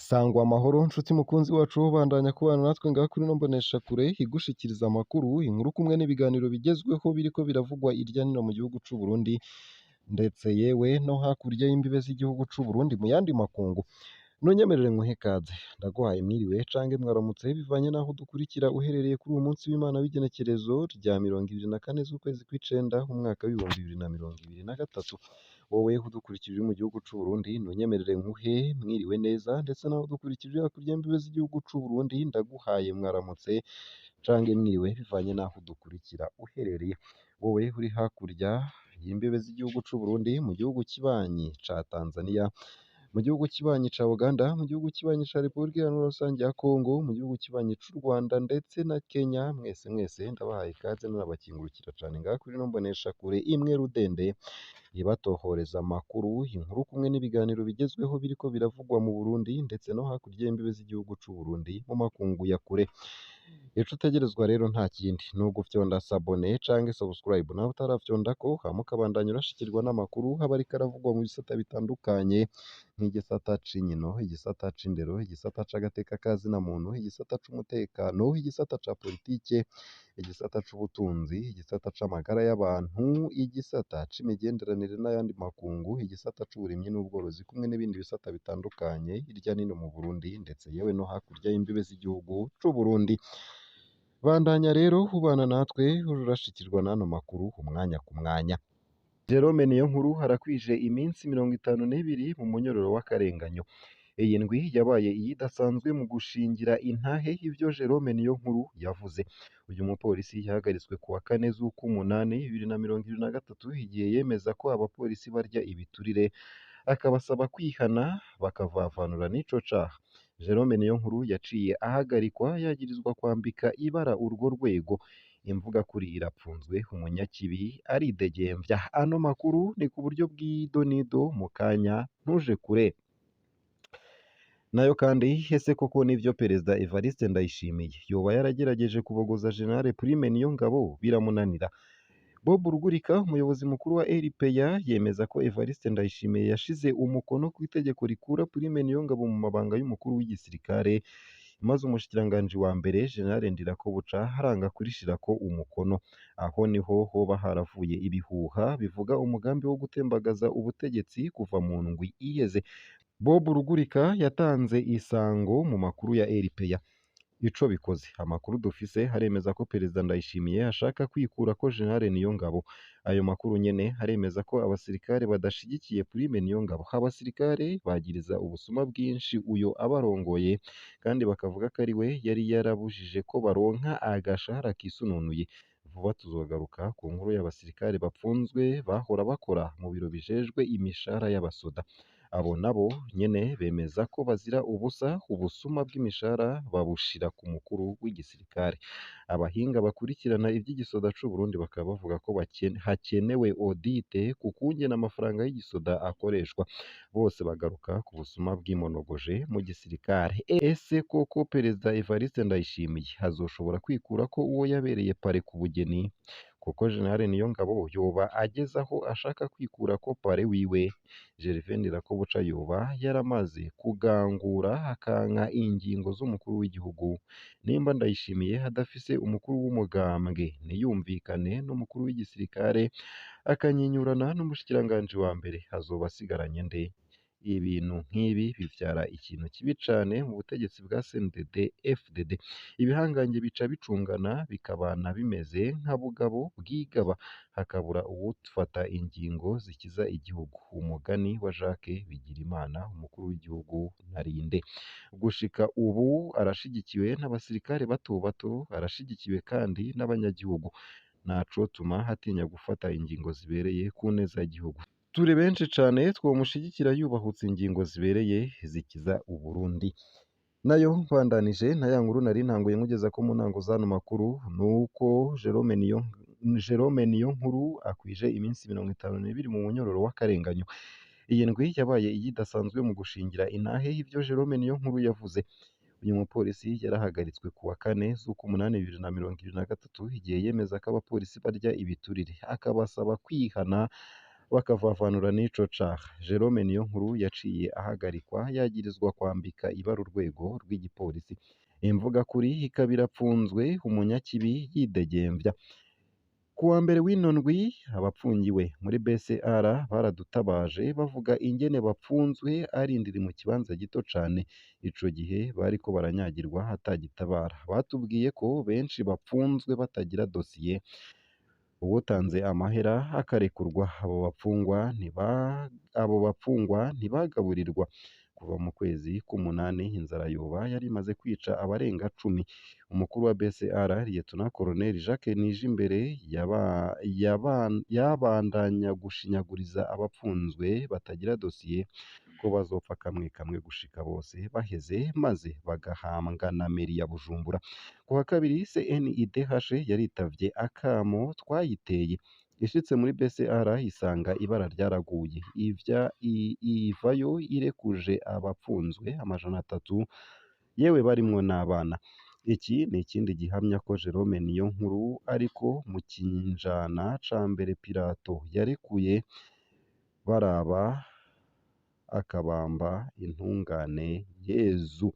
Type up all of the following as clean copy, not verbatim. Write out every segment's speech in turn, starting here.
Sangwa amahoro nshuti mukunzi wacu, bandanya kubana natwe ngaha kuri ino mboneshakure igushikiriza amakuru, inkuru kumwe n'ibiganiro bigezweho biriko biravugwa irya nino mu gihugu c'u Burundi, ndetse yewe no hakurya y'imbibe z'igihugu c'u Burundi mu yandi makungu. Nunyemerere nkuhe ikaze, ndaguhaye mwiriwe canke mwaramutse bivanye n'aho udukurikira uherereye kuri uwu munsi w'Imana w'igenekerezo rya 24 z'ukwezi kw'icenda umwaka w'2023. Wowe udukurikira uri mu gihugu c'u Burundi, nunyemerere nkuhe mwiriwe neza, ndetse nawe udukurikira uri hakurya y'imbibe z'igihugu c'u Burundi, ndaguhaye mwaramutse canke mwiriwe bivanye n'aho udukurikira uherereye. Wowe uri hakurya y'imbibe z'igihugu c'u Burundi, mu gihugu kibanyi ca Tanzania, mu gihugu kibanyi ca Uganda, mu gihugu kibanyi ca Repubulika Iharanira Rusange ya Kongo, mu gihugu kibanyi c'u Rwanda ndetse na Kenya, mwese mwese ndabahaye ikaze nabakingurukira cane ngaha kuri ino mboneshakure imwe rudende ibatohoreza amakuru, inkuru kumwe n'ibiganiro bigezweho biriko biravugwa mu Burundi ndetse no hakurya y'imbibe z'igihugu c'u Burundi mu makungu ya kure. Ico utegerezwa rero nta kindi ni ugufyonda s'abonner canke subscribe nawe utarafyondako, hama ukabandanya urashikirwa n'amakuru aba ariko aravugwa mu bisata bitandukanye nk'igisata c'inkino, igisata c'indero, igisata c'agateka ka zina muntu, igisata c'umutekano, igisata ca politike, igisata c'ubutunzi, igisata c'amagara y'abantu, igisata c'imigenderanire n'ayandi makungu, igisata c'uburimyi n'ubworozi kumwe n'ibindi bisata bitandukanye hirya no hino mu Burundi ndetse yewe no hakurya y'imbibe z'igihugu c'u Burundi. Bandanya rero ubana natwe urashikirwa n'ano makuru umwanya ku mwanya. Jerome Niyonkuru harakwije iminsi 52 mu munyororo w'akarenganyo. Iyi ndwi yabaye iyidasanzwe mu gushingira intahe ivyo Jerome Niyonkuru yavuze. Uyu mupolisi yahagaritswe ku wa kane z'ukwumunani 2023 igihe yemeza ko abapolisi barya ibiturire, akabasaba kwihana bakavavanura n'ico caha. Jerome Niyonkuru yaciye ahagarikwa yagirizwa kwambika ibara urwo rwego. Imvuga kuri irapfunzwe, umunyakibi aridegemvya. Ano makuru ni ku buryo bw'idonido mu kanya ntuje kure. Nayo kandi ese koko nivyo Perezida Evariste Ndayishimiye yoba yaragerageje kubogoza General Prime Niyongabo biramunanira? Bob Rugurika, umuyobozi mukuru wa RPA, yemeza ko Evariste Ndayishimiye yashize umukono ku itegeko rikura Prime Niyongabo mu mabanga y'umukuru w'igisirikare, maze umushikiranganji wa mbere General Ndirakobuca aranga kurishirako umukono. Aho niho hoba haravuye ibihuha bivuga umugambi wo gutembagaza ubutegetsi kuva mu ndwi iheze. Bob Rugurika yatanze isango mu makuru ya RPA. Ico bikoze, amakuru dufise haremeza ko Perezida Ndayishimiye ashaka kwikura ko General Niyongabo. Ayo makuru nyene aremeza ko abasirikare badashigikiye Prime Niyongabo. Abasirikare bagiriza ubusuma bwinshi uyo abarongoye, kandi bakavuga ko ari we yari yarabujije ko baronka agashahara kisununuye. Vuba tuzogaruka ku nkuru y'abasirikare bapfunzwe bahora bakora mu biro bijejwe imishahara y'abasoda. Abo nabo nyene bemeza ko bazira ubusa ubusuma bw'imishahara babushira ku mukuru w'igisirikare. Abahinga bakurikirana ivy'igisoda c'u Burundi bakaba bavuga ko hakenewe audite ku kungene amafaranga y'igisoda akoreshwa. Bose bagaruka ku busuma bwimonogoje mu gisirikare. Ese koko Perezida Evariste Ndayishimiye azoshobora kwikurako uwo yabereye pare ku bugeni? Kuko General Niyongabo yoba ageze aho ashaka kwikurako pare wiwe. Gervais Ndirakobuca yoba yaramaze kugangura akanka ingingo z'umukuru w'igihugu. Nimba Ndayishimiye adafise umukuru w'umugambwe ntiyumvikane n'umukuru w'igisirikare, akanyinyurana n'umushikiranganji wa mbere, azoba asigaranye nde? Ibintu nk'ibi bivyara ikintu kibi cane mu butegetsi bwa CNDD FDD. Ibihangange bica bicungana bikabana bimeze nka Bugabo bwigaba, hakabura uwufata ingingo zikiza igihugu. Umugani wa Jacques Bigirimana, umukuru w'igihugu narinde. Gushika ubu arashigikiwe n'abasirikare bato bato, arashigikiwe kandi n'abanyagihugu. Ntacotuma hatinya gufata ingingo zibereye ku neza y'igihugu. Turi benshi cane twomushigikira yubahutse ingingo zibereye zikiza Uburundi. Nayo mbandanije na ya nkuru nari ntanguye nkugeza ko mu ntango z'ano makuru, nuko Jerome Niyonkuru akwije iminsi 52 mu munyororo w'akarenganyo. Iyi ndwi yabaye iyidasanzwe mu gushingira intahe ivyo Jerome Niyonkuru yavuze. Uyu mupolisi yarahagaritswe ku wa kane z'ukwumunani 2023 igihe yemeza ko abapolisi barya ibiturire, akabasaba kwihana bakavavanura n'ico caha. Jerome Niyonkuru yaciye ahagarikwa yagirizwa kwambika ibara urwego rw'igipolisi. Imvugakuri ikaba irapfunzwe, umunyakibi yidegemvya. Ku wa mbere w'ino ndwi abapfungiwe muri BCR baradutabaje bavuga ingene bapfunzwe arindiri mu kibanza gito cane. Ico gihe bariko baranyagirwa atagitabara. Batubwiye ko benshi bapfunzwe batagira dosiye, uwutanze amahera akarekurwa. Abo bapfungwa ntibagaburirwa. Kuva mu kwezi k'umunani inzara yoba yari imaze kwica abarenga 10. Umukuru wa BCR Lieutenant Colonel Jacques Nijimbere yabandanya gushinyaguriza abapfunzwe batagira dosiye ko bazopfa kamwe kamwe gushika bose baheze maze bagahambwa na meri ya Bujumbura. Ku wa kabiri CNIDH yaritavye akamo twayiteye. Ishitse muri BCR isanga ibara ryaraguye, ivayo irekuje abapfunzwe 300 yewe barimwo n'abana. Iki ni ikindi gihamya ko Jerome Niyonkuru ariko mu kinjana ca mbere Pilato yarekuye Baraba akabamba intungane Yezu.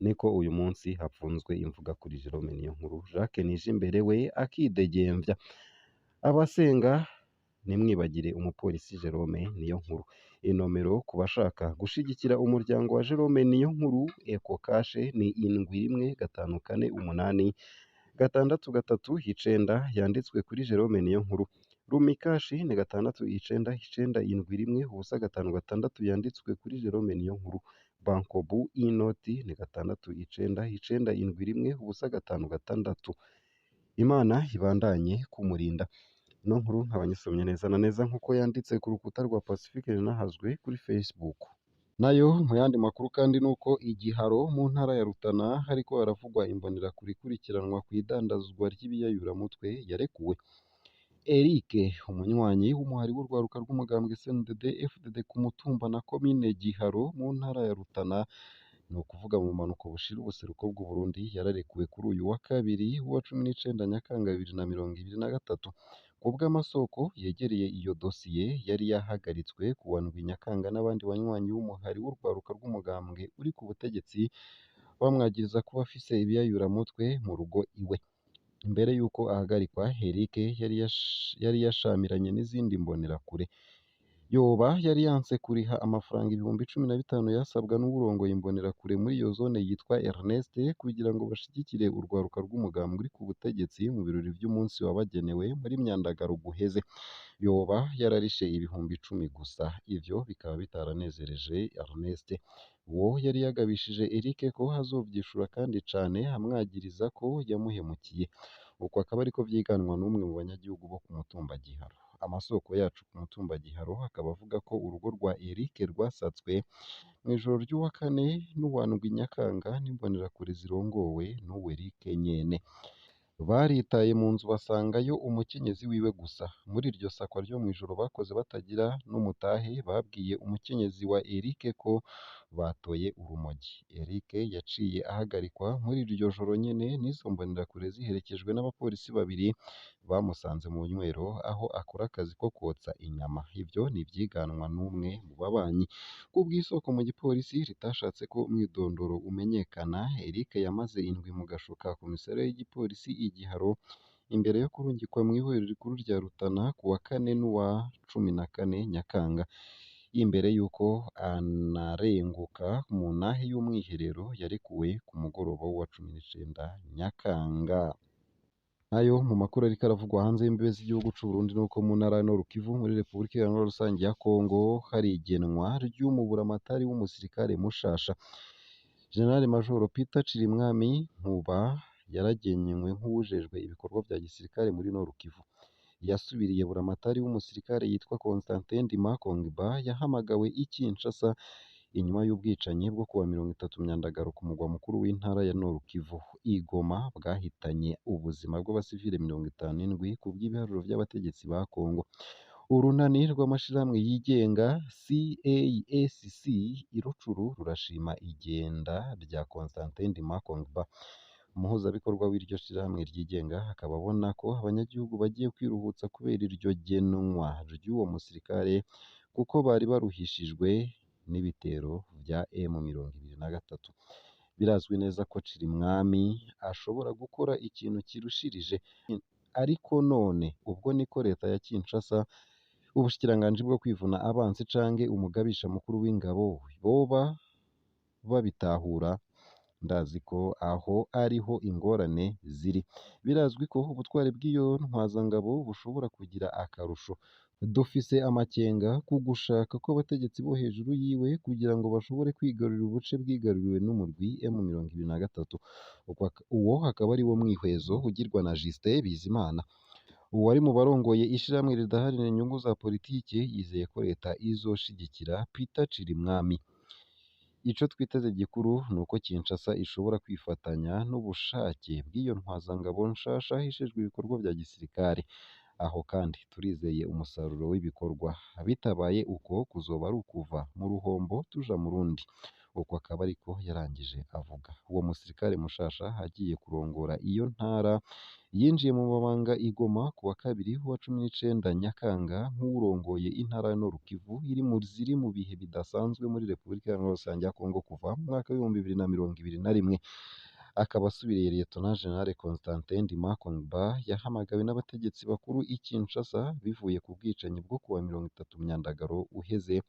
Niko uyu munsi hapfunzwe imvuga kuri Jerome Niyonkuru, Jacques Nijimbere we akidegemvya. Abasenga ntimwibagire umupolisi Jerome Niyonkuru. Inomero ku bashaka gushigikira umuryango wa Jerome Niyonkuru Ecocash ni 71 548 639 yanditswe kuri Jerome Niyonkuru. Rumikashi ni 6 9 9 7 1 0 5 6 yanditswe kuri Jerome Niyonkuru. Bankobu inoti ni 6 9 9 7 1 0 5 6. Imana ibandanye kumurinda. Ino nkuru nkaba nyisomye neza na neza nkuko yanditse ku rukuta rwa Pacifique rinahazwe kuri Facebook. Nayo mu yandi makuru kandi nuko igiharo mu ntara ya Rutana hariko haravugwa imbonerakure ikurikiranwa kw'idandazwa ry'ibiyayuramutwe yarekuwe. Eric umunywanyi w'umuhari w'urwaruka rw'umugambwe CNDD FDD ku mutumba na komine Giharo mu ntara ya Rutana, ni ukuvuga mu bumanuko bushira ubuseruko bw'u Burundi, yararekuwe kuri uyu wa kabiri wa 19 Nyakanga 2023. Ku bw'amasoko yegereye iyo dosiye yari yahagaritswe ku wa 7 Nyakanga n'abandi banywanyi b'umuhari w'urwaruka rw'umugambwe uri ku butegetsi bamwagiriza kuba afise ibiyayuramutwe mu rugo iwe. Imbere y'uko ahagarikwa, Eric yari yashamiranye n'izindi mbonerakure. Yoba yari yanse kuriha amafaranga 15,000 yasabwa n'uwurongoye imbonerakure muri iyo zone yitwa Ernest kugira ngo bashigikire urwaruka rw'umugambwe uri ku butegetsi mu birori vy'umunsi wabagenewe muri Myandagaro guheze. Yoba yararishe 10,000 gusa. Ivyo bikaba bitaranezereje Ernest. Uwo yari yagabishije Eric ko azovyishura kandi cane amwagiriza ko yamuhemukiye. Uko akaba ariko vyiganwa n'umwe mu banyagihugu bo ku mutumba Giharo. Amasoko yacu ku mutumba Giharo akaba avuga ko urugo rwa Eric rwasatswe mw'ijoro ry'uwa kane n'uwa ndwi Nyakanga n'imbonerakure zirongowe n'uwo Eric nyene. Baritaye mu nzu basangayo umukenyezi wiwe gusa. Muri iryo sakwa ryo mw'ijoro bakoze batagira n'umutahe, babwiye umukenyezi wa Eric ko batoye urumogi. Eric yaciye ahagarikwa muri iryo joro nyene n'izo mbonerakure ziherekejwe n'abapolisi babiri bamusanze mu bunywero aho akora akazi ko kwotsa inyama. Ivyo ni ivyiganwa n'umwe mu babanyi. Kubw'isoko mu gipolisi ritashatse ko umwidondoro umenyekana, Eric yamaze indwi mu gasho ka komisariya y'igipolisi i Giharo imbere yo kurungikwa mw'ibohero rikuru rya Rutana ku wa kane n'uwa 14 Nyakanga. Imbere y'uko anarenguka mu ntahe y'umwiherero yarekuwe ku mugoroba wa 19 Nyakanga. Nayo mu makuru ariko aravugwa hanze y'imbibe z'igihugu c'u Burundi nuko mu ntara ya Nord Kivu muri Repubulika Iharanira Rusange ya Kongo hari igenwa ry'umuburamatari w'umusirikare mushasha. General Major Peter Cirimwami Nkuba yaragenywe nk'uwujejwe ibikorwa vya gisirikare muri Nord Kivu. Yasubiriye buramatari w'umusirikare yitwa Constantin Ndima Kongba yahamagawe i Kinshasa inyuma y'ubwicanyi bwo kuwa 30 Myandagaro ku mugwa mukuru w'intara ya Nord Kivu i Goma bwahitanye ubuzima bw'abasivile 57 ku bw'ibiharuro vy'abategetsi ba Kongo. Urunani rw'amashirahamwe yigenga CASC i Rucuru rurashima igenda rya Constantin Ndima Kongba. Umuhuzabikorwa w'iryo shirahamwe ryigenga akaba abona ko abanyagihugu bagiye kwiruhutsa kubera iryo genwa ry'uwo musirikare kuko bari baruhishijwe n'ibitero vya M23. Birazwi neza ko Cirimwami ashobora gukora ikintu kirushirije, ariko none ubwo niko leta ya Kinshasa, ubushikiranganji bwo kwivuna abansi canke umugabisha mukuru w'ingabo boba babitahura? Ndazi ko aho ariho ingorane ziri. Birazwi ko ubutwari bw'iyo ntwazangabo bushobora kugira akarusho. Dufise amakenga ku gushaka kw'abategetsi bo hejuru yiwe kugira ngo bashobore kwigarurira ubuce bwigaruriwe n'umurwi M23. Uwo akaba ari wo mwihwezo ugirwa na Justin Bizimana. Uwari mu barongoye ishirahamwe ridaharanira inyungu za politike yizeye ko leta izoshigikira Peter Cirimwami. Ico twiteze gikuru nuko Kinshasa ishobora kwifatanya n'ubushake bw'iyo ntwazangabo nshasha ijejwe ibikorwa vya gisirikare. Aho kandi turizeye umusaruro w'ibikorwa. Bitabaye uko kuzoba ari ukuva mu ruhombo tuja mu rundi. Uko akaba ariko yarangije avuga. Uwo musirikare mushasha agiye kurongora iyo ntara yinjiye mu mabanga i Goma kuwa kabiri wa 19 Nyakanga nk'uwurongoye intara ya Nord Kivu iri mu ziri mu bihe bidasanzwe muri Repubulika Iharanira Rusange ya Kongo kuva mu mwaka w'2021. Akaba asubiriye Lieutenant General Constantin Ndima Kongba yahamagawe n'abategetsi bakuru i Kinshasa bivuye ku bwicanyi bwo kuwa 30 Myandagaro uheze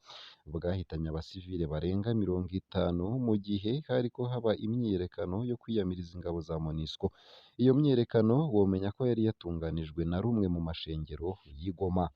bwahitanye abasivile barenga 50 mu gihe hariko haba imyiyerekano yo kwiyamiriza ingabo za MONUSCO. Iyo myiyerekano womenya ko yari yatunganijwe na rumwe mu mashengero y'i Goma.